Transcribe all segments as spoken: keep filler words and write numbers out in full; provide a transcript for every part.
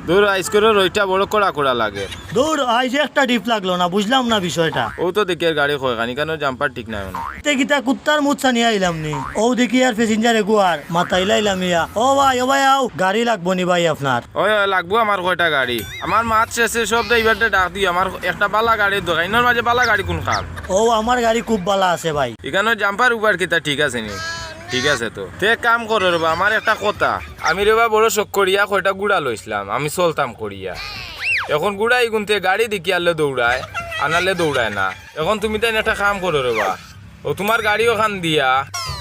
দূর, আইজকুরর রইদটা বড় কড়া কড়া লাগে। দূর, আইজ একটা ডিপ লাগলো না, বুঝলাম না বিষয়টা। ও তো দেখি আর গাড়ি কয় খানি, কেন জাম্পার ঠিক নাই না। তে কিতা কুত্তার মুত ছানিয়া আইলাম নি? ও দেখি আর প্যাসেঞ্জার এগু আর মাতাইলাইলাম ইয়া। ও ভাই, ও ভাই আও, গাড়ি লাগবো নি ভাই আপনার? ওই, ওই, লাগবো আমার কয়টা গাড়ি। আমার মাত শেষে সব ড্রাইভাররে ডাক দিও, আমার একটা বালা গাড়ির দরকার। ইনোর মাঝে বালা গাড়ি কোন খান? ও, আমার গাড়ি খুব বালা আছে ভাই। এখানো জাম্পার উবার কিতা ঠিক আছে নি? ঠিক আছে তো। তে এক কাম করো রে বা, আমার একটা কথা। আমি রে বা বড় শখ করিয়া কয়টা গুড়া লইছিলাম, আমি চলতাম করিয়া। এখন গুড়া ইগুনতে গাড়ি দেখি আনলে দৌড়ায়, আনালে দৌড়ায় না। এখন তুমি তাই একটা কাম করো রে বা, ও তোমার গাড়ি ওখান দিয়া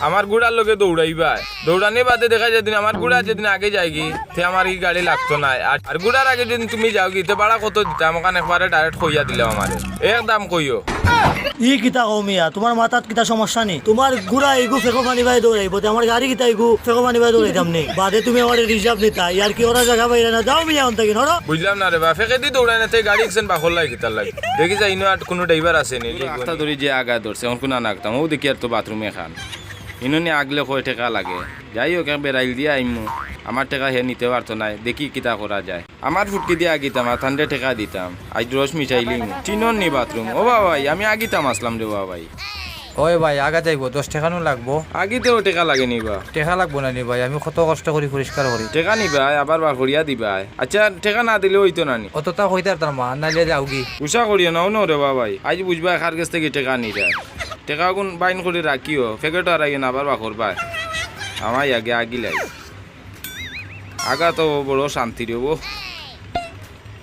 আমার গুড়ার লগে দৌড়াইবায়। দৌড়ানি বাদে দেখা যেদিন আমার গুড়া যেদিন আগে যায়গি, তে আমার ই গাড়ি লাগতো নায়। আর, আর গুড়ার আগে যেদিন তুমি যাওগি, তে ভাড়া কত দিতাম, ওখান একবারে ডাইরেক্ট কইয়া দিলাও আমারে। এক দাম কইও। ই কিতা কও মিয়া, তোমার মাথাত কিতা সমস্যা নি? তোমার গুড়া ইগু ফেকো পানি বায় দৌড়াইবো, তে আমার গাড়ি কিতা ইগু ফেকো পানি বায় দৌড়াইতাম নি? বাদে তুমি আমারে রিজার্ভ নিতা, ইয়ার কি ওরা জাগা বাইরে না, যাও মিয়া অন থাকি, নড়ো। বুঝলাম না রে বা, ফেকেদি দৌড়ায় না, তে গাড়ি একশন বাকর লাগে কিতার লাগে। দেখি যাই, ইনো আর কোনো ড্রাইভার আছে নি? রাস্তা ধরি যে আগা ধরছে, এখন কোন নাকতাম, ও দেখি আর তো বাথরুম এখান। ইনো নি আগলে কয় টেকা লাগে। যাই হোক, এক বেড়াইল দিয়া আইমু। আমার টেকা হে নিতে পারতো নায়, দেখি কিতা করা যায়। আমার ফুটকি দিয়া আগিতাম, আর তানরে টেকা দিতাম। আইজ রস মিঠাই লিমু। চিনর নি বাথরুম? ও বাবাই, আমি আগিতাম আসলাম রে বাবাই। ওই ভাই, আগা যাইবো, দশ টেকা নু লাগবো। আগিতেও টেকা লাগে নি বা? টেকা লাগবো না নি ভাই, আমি কত কষ্ট করি পরিষ্কার করি। টেকা নিবায়, আবার বার করিয়া দিবায়। আচ্ছা, টেকা না দিলে অইতো না নি? অতটা কইতার তার মা, নাইলে যাওগি। গুসা করিও না, অনো রে বাবাই। আইজ বুঝবায় কার গেছ থাকি টেকা নিরায়। টেকা গুন বাইন করি রাখিও, ফেকেটো আর আইও না, আবার বার করবায়। আমায় আগে আগিলাই। আগা তো বড় শান্তি রে ও।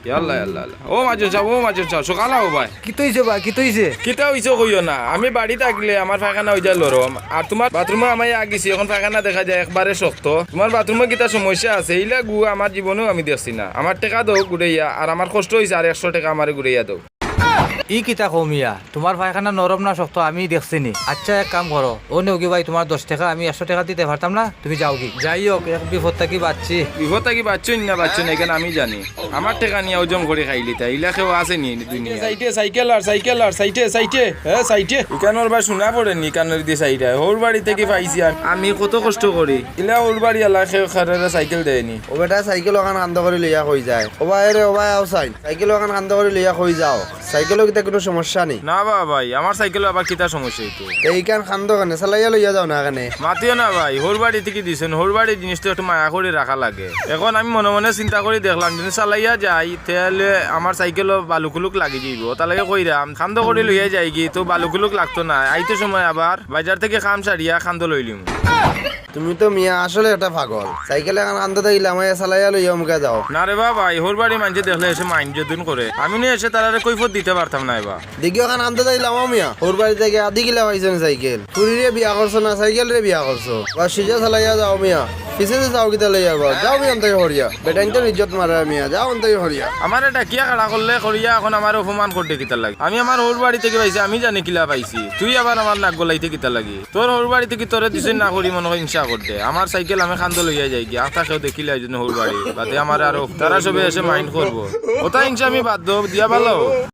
ইয়াল্লা, ইয়াল্লা, ইয়াল্লা। ও মাজন সাব, ও মাজন সাব, সকাল আও ভাই। কিতা অইছে বা, কিতা অইছে? কিতা অইছে কইও না, আমি বাড়িত আগলে আমার পায়খানা অই যায় লরম, আর তোমার বাথরুমো আমায় আগিছি, এখন পায়খানা দেখা যায় একবারে শক্ত। তোমার বাথরুমো কিতা সমস্যা আছে, ইলা গু আমার জীবনেও আমি দেখছি না। আমার টেকা দেও ঘুরাইয়া, আর আমার কষ্ট অইছে, আর একশো টেকা আমারে ঘুরাইয়া দেও। ই কিতা কও মিয়া, তোমার পায়খানা নরম না শক্ত আমি দেখছি নি। আচ্ছা, এক কাম করো, ও নেওগি ভাই তোমার দশ টেকা, আমি একশো টেকা দিতে পারতাম না, তুমি যাওগি। যাই হোক, এক বিপদ থাকি বাঁচছি। বিপদ থাকি বাঁচছইন না বাঁচছইন না, ইখান আমি জানি। আমার টেকা নিয়া হজম করি খাইলিতা, ইলা কেউ আছে নি দুনিয়াত? সাইডে সাইকেল আর সাইকেল আর সাইডে সাইডে, হ্যাঁ সাইডে। ইখানোর বা শোনা পড়ে নি, কানোর দি সাইডে। হউর বাড়ি থাকি পাইছি আর আমি কত কষ্ট করি। ইলা হউর বাড়ি আলা কেউ কারোরে সাইকেল দেয় নি। ও বেটা, সাইকেল ওখান কান্দো করি লইয়া কই যায়। ও ভাই রে, ও ভাই, আও চাই। সাইকেল ওখান কান্দো করি লইয়া কই যাও। সাইকেলও কিতা কোনো সমস্যা নি? না বা ভাই, আমার সাইকেলো আবার কিতা সমস্যা অইতো? এইখান কান্দো কেনে, চালাইয়া লইয়া যাও না কেনে? মাতিও না ভাই, হউর বাড়ি থাকি দিছইন, হউর বাড়ির জিনিস তো একটু মায়া করি রাখা লাগে। এখন আমি মনে মনে চিন্তা করি দেখলাম, যদি চালাইয়া যাই, তাইলে আমার সাইকেলো বালুকুলুক লাগি যাইবো। তার লাগি কইরাম, কান্দো করি লইয়া যাইগি, তো বালুকুলুক লাগতো না। আইতে সময় আবার বাজার থাকি কাম সারিয়া কান্দো লইলিমু। তুমি তো মিয়া আসলে একটা পাগল। সাইকেল ওখান কান্দো থাকি লামাইয়া চালাইয়া লইয়া অমুকা যাও। না রে বা ভাই, হউর বাড়ি মানষে দেখলে এসে মাইন্ড যদিন করে, আমি নু এসে তারারে কৈফত দিতে পারতাম না এবার। দেখি ওখান কান্দো থাকি লামাও মিয়া। হউর বাড়ি থাকি আদি কিলা পাইছো নি সাইকেল? ফুরিরে বিয়া করছো না সাইকেলরে বিয়া করছো? বা সিজা চালাইয়া যাও মিয়া। পিছে যে যাও কিতা লইয়া বা? যাও মিয়া অন থাকি হরিয়া। বেটাইন্তর ইজ্জত মারে মিয়া, যাও অন থাকি হরিয়া। আমারে ডাকিয়া খাড়া করলে করিয়া এখন আমারে অপমান করতে কিতার লাগি? আমি আমার হউর বাড়ি থাকি পাইছি, আমি জানি কিলা পাইছি। তুই আবার আমার নাক গলাইতে কিতার লাগি? তোর হউর বাড়ি থাকি তোরে দিছইন না করি মনে হয় হিংসা করতে। আমার সাইকেল আমি কান্দো লইয়া যাইগি। আখতা কেউ দেখিলে এই জন্য হউর বাড়ি। বাদে আমার আরো তারা সবে এসে মাইন্ড করবো। ওটা হিংসা আমি বাদ দেব, দিয়া ভালো।